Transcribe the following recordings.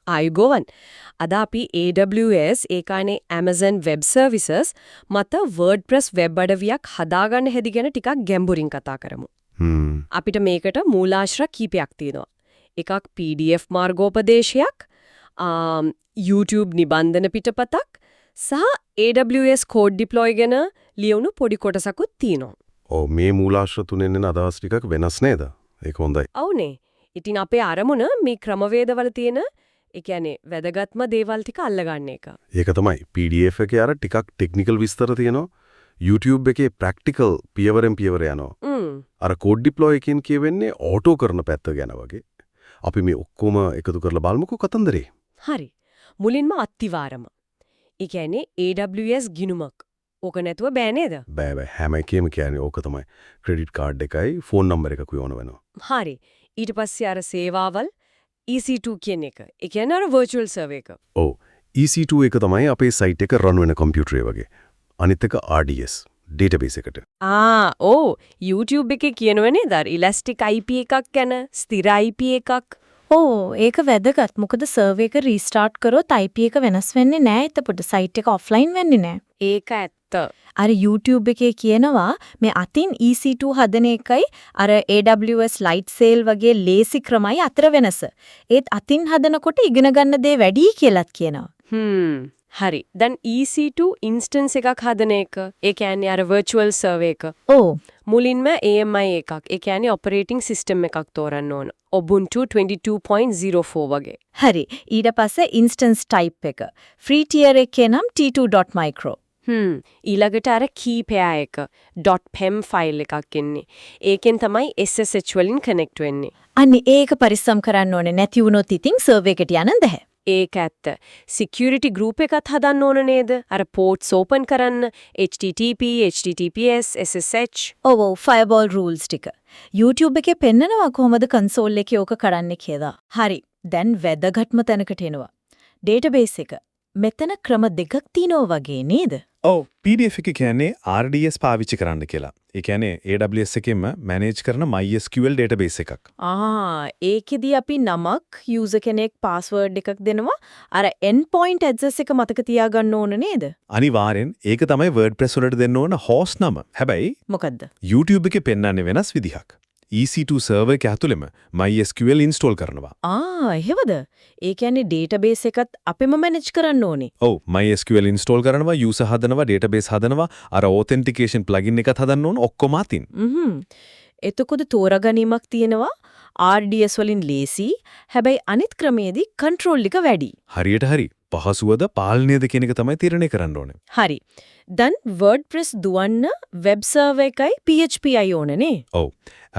ආයුබෝවන්. අද අපි AWS, ඒ කියන්නේ Amazon Web Services මත WordPress web අඩවියක් හදාගන්න හැටි ගැන ටිකක් ගැඹුරින් කතා කරමු. අපිට මේකට මූලාශ්‍ර කීපයක් තියෙනවා. එකක් PDF මාර්ගෝපදේශයක්, YouTube නිබන්ධන පිටපතක් සහ AWS Code Deploy ගැන ලියවුණු පොඩි කොටසකුත් තියෙනවා. ඔව්, මේ මූලාශ්‍ර තුනෙන් එන අදහස් ටිකක් වෙනස් නේද? ඒක හොඳයි. ඔව්නේ. ඉතින් අපේ අරමුණ මේ ක්‍රමවේදවල තියෙන, ඒ කියන්නේ වැදගත්ම දේවල් ටික අල්ලගන්න එක. ඒක තමයි. PDF එකේ අර ටිකක් ටෙක්නිකල් විස්තර තියෙනවා. YouTube එකේ ප්‍රැක්ටිකල් පියවරෙන් පියවර යනවා. අර කෝඩ් ඩිප්ලොයි එකෙන් කියවෙන්නේ ඔටෝ කරන පැත්ත ගැන වගේ. අපි මේ ඔක්කොම එකතු කරලා බලමුකෝ කතන්දරේ. හරි. මුලින්ම අත්තිවාරම. ඒ කියන්නේ AWS ගිණුමක්. ඕක නැතුව බෑ නේද? බෑ බෑ, හැම එකේම කියන්නේ ඕක තමයි. ක්‍රෙඩිට් කාඩ් එකයි ෆෝන් නම්බර් එකකුයි ඕන වෙනවා. හරි. ඊට පස්සේ අර සේවාවල්, EC2 කියන එක. ඒ කියන්නේ අර වර්චුවල් සර්වර් එක. ඔව්. EC2 එක තමයි අපේ සයිට් එක රන් වෙන කම්පියුටරේ වගේ. අනිත් එක RDS, database එකට. ආ ඔව්, YouTube එකේ කියනව නේද අර ඉලාස්ටික් IP එකක් ගැන, ස්ථිර IP එකක්. ඔව්, ඒක වැදගත්. මොකද සර්වර් එක රීස්ටාර්ට් කරොත් IP එක වෙනස් වෙන්නේ නෑ. එතකොට සයිට් එක ඔෆ්ලයින් වෙන්නේ නෑ. ඒක ඇත්ත. අර YouTube එකේ කියනවා මේ අතින් EC2 හදන එකයි අර AWS Lightsail වගේ ලේසි ක්‍රමයි අතර වෙනස. ඒත් අතින් හදනකොට ඉගෙන ගන්න දේ වැඩි කියලාත් කියනවා. හරි. දැන් EC2 instance එකක් හදන එක. ඒ කියන්නේ අර virtual server එක. මුලින්ම AMI එකක්. ඒ කියන්නේ operating system එකක් තෝරන්න ඕන. Ubuntu 22.04 වගේ. හරි. ඊට පස්සේ instance type එක. Free tier එකේ නම් t2.micro. ඊළඟට අර key pair එක .pem file එකක් එන්නේ. ඒකෙන් තමයි SSH වලින් කනෙක්ට් වෙන්නේ. අන්න ඒක පරිස්සම් කරන්න ඕනේ. නැති වුණොත් ඉතින් සර්වර් එකට යන්න බැහැ. ඒක ඇත්ත. Security group එකත් හදන්න ඕන නේද? අර ports open කරන්න HTTP, HTTPS, SSH. ඔව් ඔව්, firewall rules ටික. YouTube එකේ පෙන්නනවා කොහොමද කන්සෝල් එකේ ඕක කරන්නේ කියලා. හරි. දැන් වැදගත්ම තැනකට එනවා. Database එක. මෙතන ක්‍රම දෙකක් තියෙනවා වගේ නේද? ඔව්, PDF එක කියන්නේ RDS පාවිච්චි කරන්න කියලා. ඒ කියන්නේ AWS එකෙන්ම මැනේජ් කරන MySQL database එකක්. ආ, ඒකෙදි අපි නමක්, යූසර් කෙනෙක්, පාස්වර්ඩ් එකක් දෙනවා. අර endpoint address එක මතක තියාගන්න ඕන නේද? අනිවාර්යෙන්, ඒක තමයි WordPress වලට දෙන්න ඕන host නම. හැබැයි මොකද්ද? YouTube එකේ පෙන්වන්නේ වෙනස් විදිහක්. EC2 server එක ඇතුළෙම MySQL install කරනවා. ආ, එහෙමද? ඒ කියන්නේ ඩේටාබේස් එකත් අපිම මැනේජ් කරන්න ඕනේ. ඔව්, MySQL install කරනවා, user හදනවා, database හදනවා, අර authentication plugin එකත් හදන්න ඕන, ඔක්කොම අතින්. එතකොට තෝරාගැනීමක් තියෙනවා. RDS වලින් ලේසි. හැබැයි අනිත් ක්‍රමයේදී කන්ට්‍රෝල් එක වැඩි. හරියට හරි. පහසුවද පාලනයද කියන එක තමයි තීරණය කරන්න ඕනේ. හරි. දැන් WordPress දුවන්න වෙබ් සර්වර් එකයි PHP අයි ඕන නේ? ඔව්.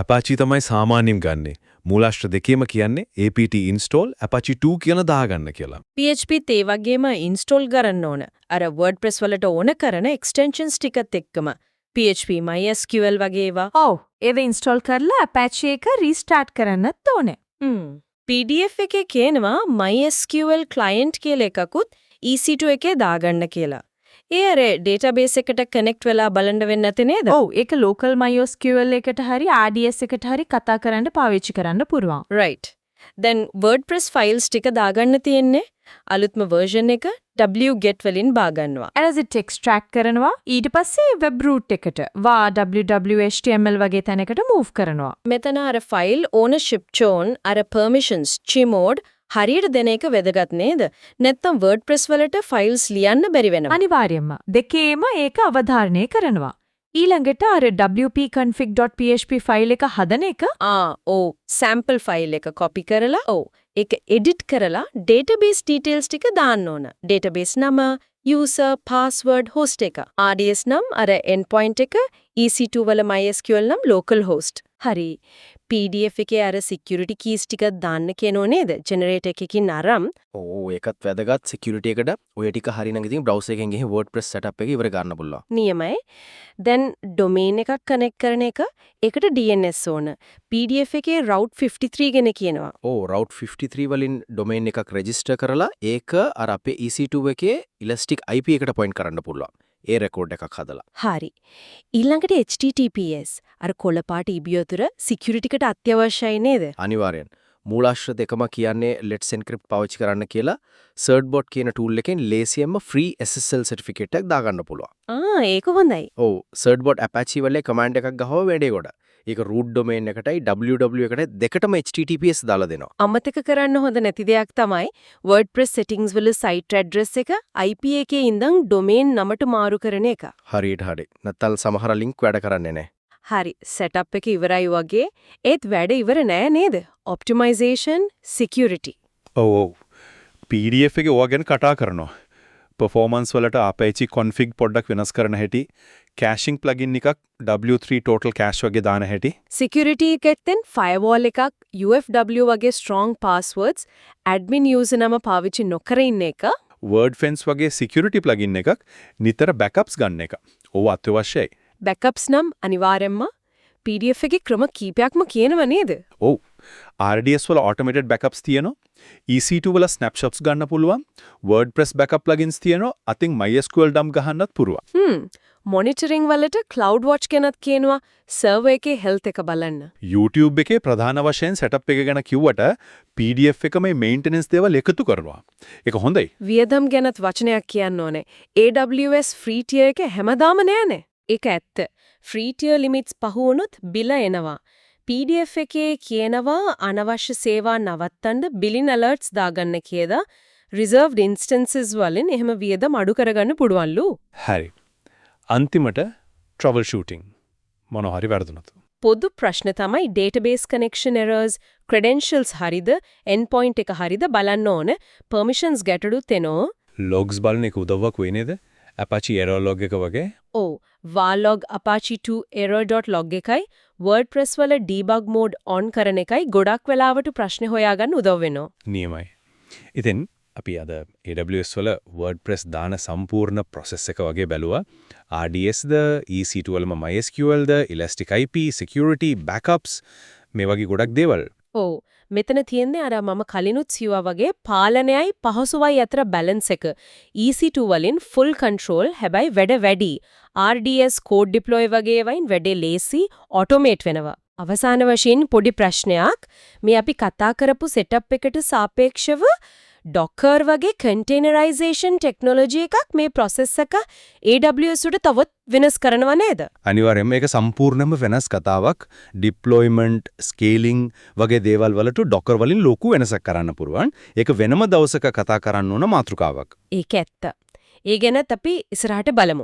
Apache තමයි සාමාන්‍යයෙන් ගන්නෙ. මූලාශ්‍ර දෙකේම කියන්නේ apt install apache 2 කියන දාගන්න කියලා. PHP ඒ වගේම ඉන්ස්ටෝල් කරන්න ඕන. අර WordPress වලට ඕන කරන එක්ස්ටෙන්ෂන්ස් ටිකත් එක්කම. PHP, MySQL වගේ ඒවා. ඔව්, ඒව ඉන්ස්ටෝල් කරලා Apache එක රීස්ටාර්ට් කරන්නත් ඕනේ. PDF එකේ කියනවා MySQL client කියලා එකකුත් EC2 එකේ දාගන්න කියලා. ඒ අර ඩේටාබේස් එකට කනෙක්ට් වෙලා බලන්න වෙන්නේ නැති නේද? ඔව්, ඒක local MySQL එකට හරි RDS එකට හරි කතා කරන්න පාවිච්චි කරන්න පුළුවන්. Right. දැන් WordPress files ටික දාගන්න තියෙන්නේ. අලුත්ම version එක wget වලින් බාගන්නවා. Zip extract කරනවා, ඊට පස්සේ web root එකට var www html වගේ තැනකට move කරනවා. මෙතන අර file ownership chown, අර permissions chmod හරියට දෙන එක වැදගත් නේද? නැත්නම් WordPress වලට files ලියන්න බැරි වෙනවා. අනිවාර්යයෙන්ම දෙකේම ඒක අවධාරණය කරනවා. ඊළඟට අර wp-config.php file එක හදන එක. ආ ඔව්, sample file එක copy කරලා, ඔව්, ඒක edit කරලා database details ටික දාන්න ඕන. Database නම, user, password, host එක. RDS නම් අර endpoint එක, EC2 වල MySQL නම් local host. හරි. PDF එකේ අර security keys ටික දාන්න කියනෝ නේද? Generator එකකින් අරන්. ඔව්, ඒකත් වැදගත් සිකියුරිටි එකට. ඔය ටික හරිනම් ඉතින් බ්‍රවුසර් එකෙන් ගිහින් WordPress setup එක ඉවර කරන්න පුළුවන්. නියමයි. දැන් ඩොමේන් එකක් කනෙක්ට් කරන එක, ඒකට DNS ඕන. PDF එකේ route 53 ගැන කියනවා. ඔව්, route 53 වලින් ඩොමේන් එකක් රෙජිස්ටර් කරලා ඒක අර අපේ EC2 එකේ Elastic IP එකට පොයින්ට් කරන්න පුළුවන්. ඒ රෙකෝඩ් එකක් හදලා. හරි. ඊළඟට HTTPS, අර කොළ පාට ඉබි යතුර සිකියුරිටි එකට අත්‍යවශ්‍යයි නේද? අනිවාර්යෙන්. මූලාශ්‍ර දෙකම කියන්නේ Let's Encrypt පාවිච්චි කරන්න කියලා. Certbot කියන ටූල් එකෙන් ලේසියෙන්ම free SSL certificate එකක් දාගන්න පුළුවන්. ආ, ඒක හොඳයි. ඔව්, Certbot Apache වල කමාන්ඩ් එකක් ගහුව වැඩේ ගොඩ. ඒක root domain එකටයි www එකටයි දෙකටම HTTPS දාලා දෙනවා. අමතක කරන්න හොඳ නැති දෙයක් තමයි WordPress settings වල site address එක IP එකේ ඉඳන් domain නමට මාරු කරන එක. හරියට හරි. නැත්තම් සමහර ලින්ක් වැඩ කරන්නේ නැහැ. හරි, සෙටප් එක ඉවරයි වගේ. ඒත් වැඩ ඉවර නෑ නේද? Optimization, security. ඔව් ඔව්. PDF එකේ ඕවා ගැන කතා කරනවා. පර්ෆෝමන්ස් වලට Apache config පොඩ්ඩක් වෙනස් කරන හැටි, කැෂිං ප්ලගින් එකක් W3 total cache වගේ දාන හැටි. Security එකෙන් firewall එකක්, UFW වගේ strong passwords, admin user නම පාවිච්චි නොකර ඉන්න එක. WordFence වගේ security plugin එකක්, නිතර backups ගන්න එක. ඕවා අත්‍යවශ්‍යයි. Backups නම් අනිවාර්යෙන්ම. PDF එකේ ක්‍රම කීපයක්ම කියනව නේද? ඔව්. RDS වල automated backups තියෙනවා. EC2 වල snapshots ගන්න පුළුවන්. WordPress backup plugins තියෙනවා. අතින් MySQL dump ගහන්නත් පුළුවන්. මොනිටරින් වලට CloudWatch ගැනත් කියනවා, සර්වර් එකේ health එක බලන්න. YouTube එකේ ප්‍රධාන වශයෙන් සෙටප් එක ගැන කිව්වට PDF එක මේ මේන්ටෙනන්ස් දේවල් එකතු කරනවා. ඒක හොඳයි. වියදම් ගැනත් වචනයක් කියන්න ඕනේ. AWS free tier එක හැමදාම නෑනේ. ඒක ඇත්ත. ෆ්‍රී ටියර් ලිමිට්ස් පහු වුණොත් බිල එනවා. PDF එකේ කියනවා අනවශ්‍ය සේවා නවත්තන්න බිලින් ඇලර්ට්ස් දාගන්න කියලා. රිසර්ව්ඩ් ඉන්ස්ටන්සස් වලින් එහෙම වියදම් අඩු කරගන්න පුළුවන්ලු. හරි. අන්තිමට ට්‍රබල් ෂූටිං. මොන හරි වැරදුනොත්. පොදු ප්‍රශ්න තමයි database connection errors, credentials හරිද, endpoint එක හරිද බලන්න ඕන, permissions ගැටලුත් එනවා. ලොග්ස් බලන එක උදව්වක් වෙයි නේද? Apache error log එක වගේ. ඔව්, var log apache 2 error.log එකයි WordPress වල debug mode on කරන එකයි ගොඩක් වෙලාවට ප්‍රශ්න හොයාගන්න උදව් වෙනවා. නියමයි. ඉතින් අපි අද AWS වල WordPress දාන සම්පූර්ණ ප්‍රොසෙස් එක වගේ බැලුවා. RDS ද, EC2 වලම MySQL ද, Elastic IP, security, backups මේ වගේ ගොඩක් දේවල්. ඔව්. මෙතන තියෙන්නේ අර මම කලිනුත් කිව්වා වගේ පාලනයයි පහසුවයි අතර බැලන්ස් එක. EC2 වලින් full control, හැබැයි වැඩ වැඩි. RDS, code deploy වගේ ඒවායින් වැඩේ ලේසි, ඔටෝමේට් වෙනවා. අවසාන වශයෙන් පොඩි ප්‍රශ්නයක්. මේ අපි කතා කරපු සෙටප් එකට සාපේක්ෂව Docker වගේ containerization technology එකක් මේ process එක AWS උඩ තවත් වෙනස් කරනවා නේද? අනිවාර්යයෙන්ම ඒක සම්පූර්ණයෙන්ම වෙනස් කතාවක්. ඩිප්ලොයිමන්ට්, ස්කේලිං වගේ දේවල් වලට Docker වලින් ලොකු වෙනසක් කරන්න පුළුවන්. ඒක වෙනම දවසක කතා කරන්න ඕන මාතෘකාවක්. ඒක ඇත්ත. ඒ ගැනත් අපි ඉස්සරහට බලමු.